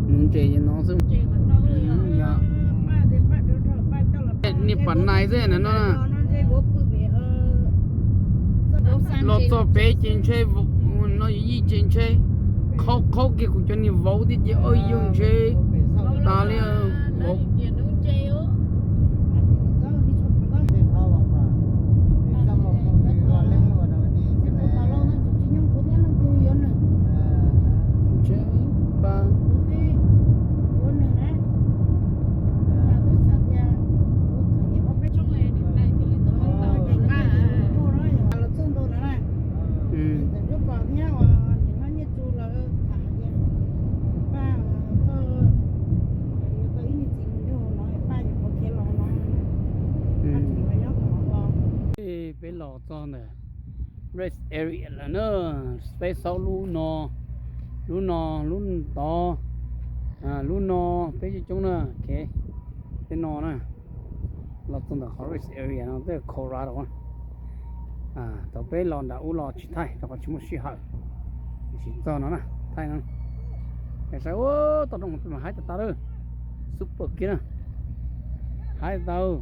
Nuv ntses no xwb. Niag pam nais xwb na no. Los txog pem ces ntshe no yim ces ntshe qhaub qhaub kiag kuv cov niag vauv thiab ces ua yog ntshe tas li vauv. Peb los txog ntawm rest area lawm na, peb xaub lub no, lub no, lub tod, lub no, peb coob coob na, peb no na, los txog ntawm qhov rest area no tej Colorado. Thaum peb los nram ub los tsis thaij rau qhov tsis muaj sij hawm, tsis txog no na, thaij no. Es saib ua toj roob peb mas haib tas tas lawm, super kiag na, haib tas.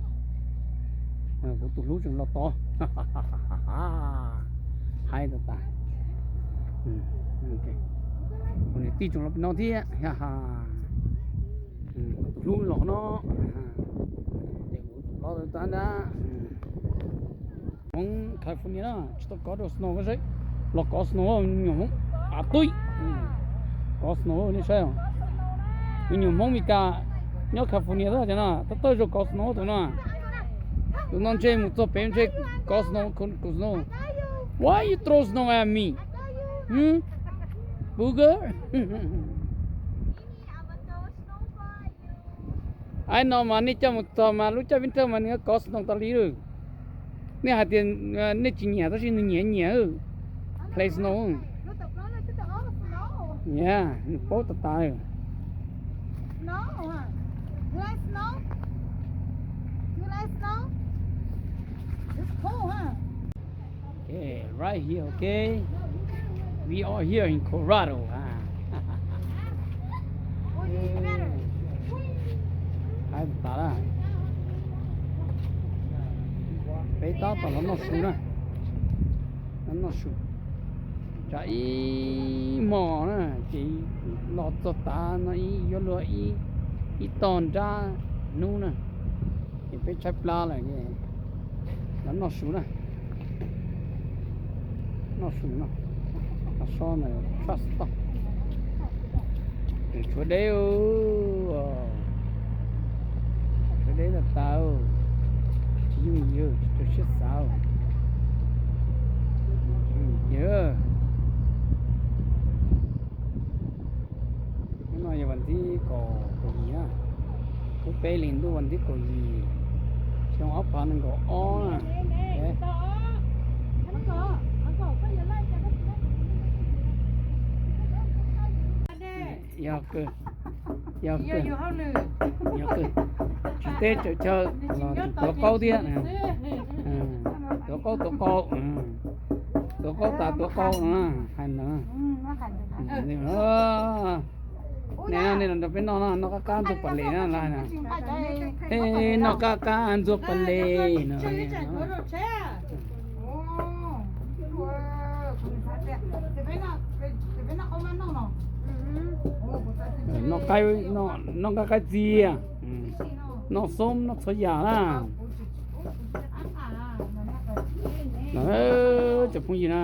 Kuv tus hlub tseem los tod, haib tas tas. Kuv niam tij tseem los pem no thiab, kuv tus hlub los qhov no, ces kuv tus hlob tab ntag. Hmoob California na tsis tau kov rau snow ko seb, los kov snow me nyuam Hmoob, a tub, kov snow nej saib, me nyuam Hmoob Meskas nyob California xwb ces no tab tom zoo kov snow tus no. Tus no ntshe mus txog pem ntshe kov snow, kov snow. Why you throw snow at me? Booger. Aib no mas nej coj mus txog mas lub caj vib nrauj mas nws kov snow tas li lawm. Nej hais tias nej tsis nyiam tab sis nws nyiam nyiam play snow. Nyiam, nws paub tas tas. Okay, right here, okay. We are here in Colorado. Haib tas lawm. Peb tab tom los noj su na. Noj su. Tsam ib hmos na ces los txog tav no ib yuav luag ib tog nrab hnub na, ces peb tshaib plab lawm ces los noj su na. Noj su no, so ntawm truck stop. Tshuav deb, tshuav deb tas tas, tsis yooj yim, tsis rau siab xav. Ces no yog vas thib kaum yim na, lub peb hlis ntuj vas thib kaum yim, xyoo ob phav nees nkaum ob na. Yog kawg, yog kawg, yog kawg. Tsis teb tsaws chaw los tuav qaub thiab. Tuav qaub tuav qau, tuav qaub tas tuav qau no hais ntawd. Nej, nej los nrog peb noj, noj qab qab ntxuag pas les na, noj qab qab ntxuag pas les no. Noj qab, noj qab qab txias, noj xoob noj txhua yam na. Cov phooj ywg na,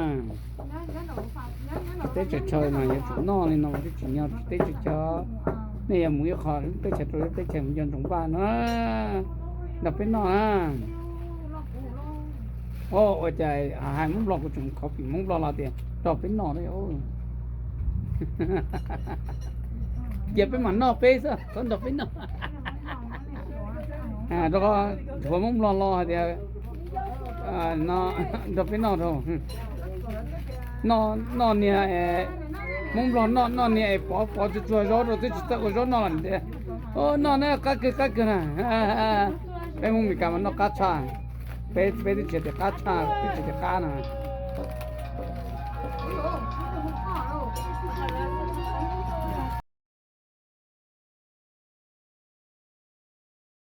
teb chaws chaw mas yuav tsum noj li no twb tsim nyog tsis teb tsaws chaw. Nej yuav mus ib qho teb chaws rau teb chaws mus nco ntsoov npaj no, nrog peb noj na. Ua cas hais Hmoob Nplog kuv tseem copy Hmoob Nplog los tias nrog peb noj. Cia peb mam noj peb xwb, txhob nrog peb noj. Rau qhov Hmoob Nplog los hais tias nrog peb noj rau, noj niag, Hmoob Nplog noj noj niag es pov pov tsuag tsuag zaub rau twb tsis txawj ua zaub noj lawm tias, noj na qab kawg qab kawg na. Peb Hmoob Meskas mas noj qab tshaj, peb peb twb tsis tias qab tshaj, twb tsis tias qab na.